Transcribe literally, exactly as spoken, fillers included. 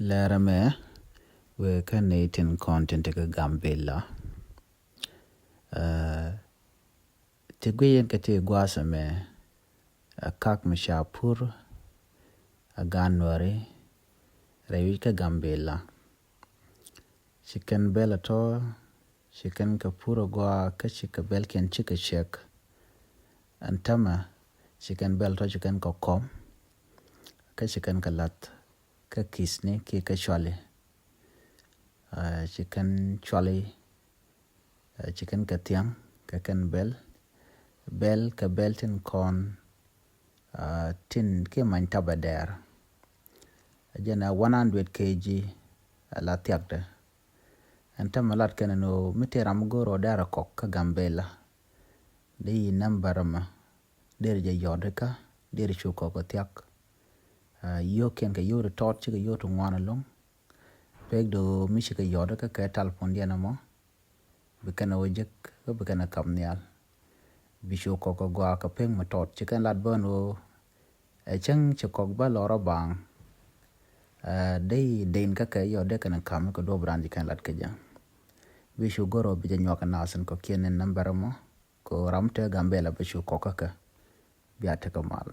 Lɛrɛ mɛ wee kä nɛy tin kɔn tin te kä Gambila. Ti guiy in kɛ ti gua̱a̱th ɛmɛ, a kak mi ca pur a gan nuɔri rɛy wi̱c kä Gambila. Ci kɛn bɛl a tɔ, ci kɛn kɛ pur a gɔaa kä ci kɛ bɛl kiɛn ci kɛ cɛk. Ɛn tämɛ ci kɛn bɛl tɔ ci kɛn kɛ kɔm kä ci kɛn kɛ lath kä kisni ki kä cuali. Ci kɛn cuali, ci kɛn kɛ thiaŋ kɛ kɛn bɛl, bɛl kɛ bɛl tin kɔn tin ki many tabɛ dɛɛr. Jɛn a one hundred K G a la thiakdɛ. Ɛn tämɛ lat kɛn ni mi te ram go̱o̱r ɔ dɛɛr a kɔk kä Gambila. Di yi nɛmbɛr mɛ der jɛ yɔt kä der cu kɔk ɔ thiak. Yio̱o̱kiɛn kɛ yio̱o̱t tɔt cikɛ yio̱o̱t ŋuan ɛlɔŋ. Pek do mi cikɛ yɔt kä kɛ talpon diɛn ɛmɔ bi kɛn ɛ wä jek kä bi kɛn ɛ kap nhial. Bi cu kɔk ɛ gɔaa kɛ pek mi tɔt ci kɛn lat bän ɣöö ɛ cäŋ ci kɔk bä lɔrä baŋ. Dee den kä kɛ yɔt dee kɛn ɛ kam kɛ duɔp ran ci kɛn lat kɛ jɛ. Bi cu gör ɣöö bi jɛ nyuak ɛ nath in kɔkiɛn in nambɛr ɛmɔ kɛ ɣöö ram te Gambila bi cu kɔk kä kɛ. Bia tekɛ mal.